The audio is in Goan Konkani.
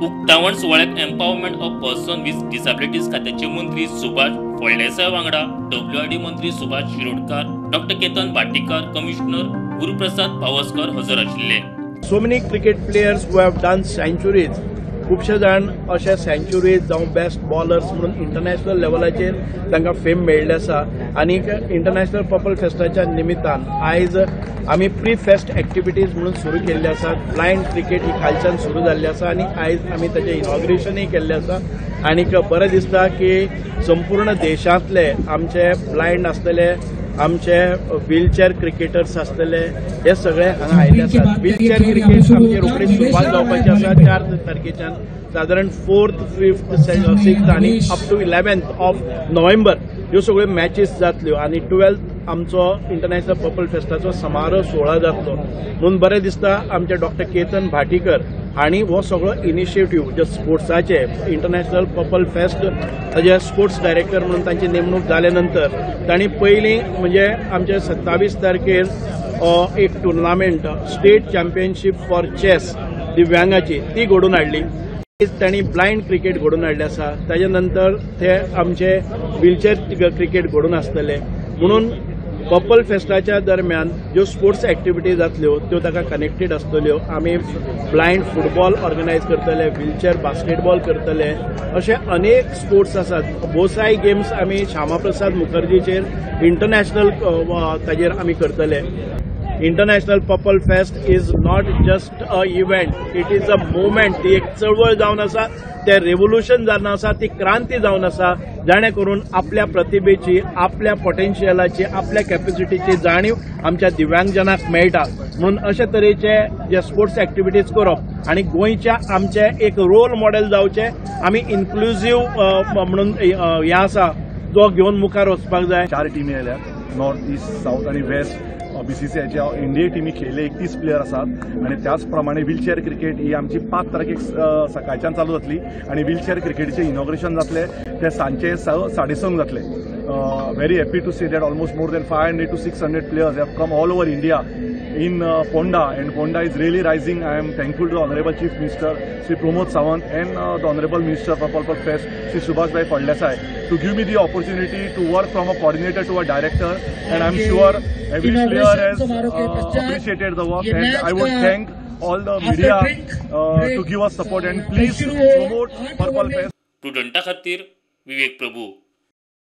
उक्तावण सुवाळ्याक empowerment of person with disabilities खात्याचे मंत्री सुभाष फळदेसाय वांगडा डब्ल्यूआरडी मंत्री सुभाष शिरोडकर, डॉक्टर केतन भाटीकर, कमिशनर गुरुप्रसाद पावसकर हजर आशिल्ले. So many cricket players who have done centuries, खुबशे जाण अशे सेंच्युरीज जावं बेस्ट बॉलर्स म्हणून इंटरनॅशनल लेवलाचेर तांकां फेम मेळिल्लें आसा. आनीक इंटरनॅशनल पर्पल फेस्टाच्या निमित्तान आयज आमी प्री फेस्ट एक्टिविटीज म्हणून सुरू केल्ले आसात. ब्लायंड क्रिकेट ही कालच्यान सुरू जाल्ली आसा आनी आयज आमी ताचें इनॉग्रेशनूय केल्लें आसा. आनीक बरें दिसता की संपूर्ण देशांतले आमचे ब्लायंड आसतले, आमचे व्हीलचेअर क्रिकेटर्स आसतले, हे सगळे हांगा आयिल्ले आसात. व्हीलचेअर क्रिकेट आमची रोखडी सुरवात जावपाची आसा 4 तारखेच्यान, सादारण 4th, 5th, 6th आनी up two 11th of November ह्यो सगळ्यो मॅचीस जातल्यो आनी 12th आमचो इंटरनॅशनल पर्पल फेस्टाचो समारोह सुवाळो जातलो. म्हणून बरें दिसता आमचे डॉक्टर केतन भाटीकर हांणी हो सगळो इनिशिएटीव जे स्पोर्ट्साचे इंटरनॅशनल पर्पल फेस्ट ताजे स्पोर्ट्स डायरेक्टर म्हणून तांची नेमणूक जाले नंतर तांणी पयलीं म्हणजे आमचे 27 तारखेर एक tournament state championship for chess दिव्यांगाची ती घडोवन हाडली. तांणी ब्लायंड क्रिकेट घडोवन हाडले आसा. ताजे नंतर ते आमचे व्हीलचेअर क्रिकेट घडोवन आसतले. म्हणून पर्पल फेस्टाच्या दरम्यान ज्यो स्पोर्ट्स एक्टिविटी जातल्यो त्यो ताका कनेक्टेड आसतल्यो. आमी ब्लायंड फुटबॉल ऑर्गनायज करतले, व्हीलचेअर बास्केटबॉल करतले, अशे अनेक स्पोर्ट्स आसात. बोसाय गेम्स आमी श्यामाप्रसाद मुखर्जीचेर इंटरनॅशनल ताजेर आमी करतले. International purple fest is not just a event, it is a movement. ती एक चळवळ जावन आसा, ते रेव्होल्युशन जावन आसा, ती क्रांती जावन आसा, जाणे करून आपल्या प्रतिभेची, आपल्या पोटेन्शियलाची, आपल्या कॅपॅसिटीची जाणीव आमच्या दिव्यांगजनाक मेळटा. म्हणून अशे तरेचे जे स्पोर्ट्स एक्टिविटीज करप आनी गोंयच्या आमचे एक रोल मॉडेल जावचे, आमी इन्क्लुझीव म्हणून हें आसा जो घेवन मुखार वचपाक जाय. 4 टिमी आयल्यात, नॉर्थ, ईस्ट, सावथ आनी वेस्ट. बीसीसीआयच्या इंडिया टिमी खेळिल्ले 31 प्लेयर आसात आनी त्याच प्रमाणे व्हीलचेअर क्रिकेट ही आमची 5 तारखेक सकाळच्यान चालू जातली आनी व्हीलचेअर क्रिकेटीचें इनॉग्रेशन जातलें तें सांजचे 6:30 जातलें. Very happy to see that almost more than 500 to 600 players have come all over India in Ponda, and Ponda is really rising. I am thankful to the Honorable Chief Minister Shri Pramod Sawant and the Honorable Minister for Purple Fest Shri Subhash Bhai Phaldesai to give me the opportunity to work from a coordinator to a director, and I am sure every player has appreciated the work, and I would thank all the media to give us support and please promote Purple Fest. Prudenta खातीर विवेक प्रभू.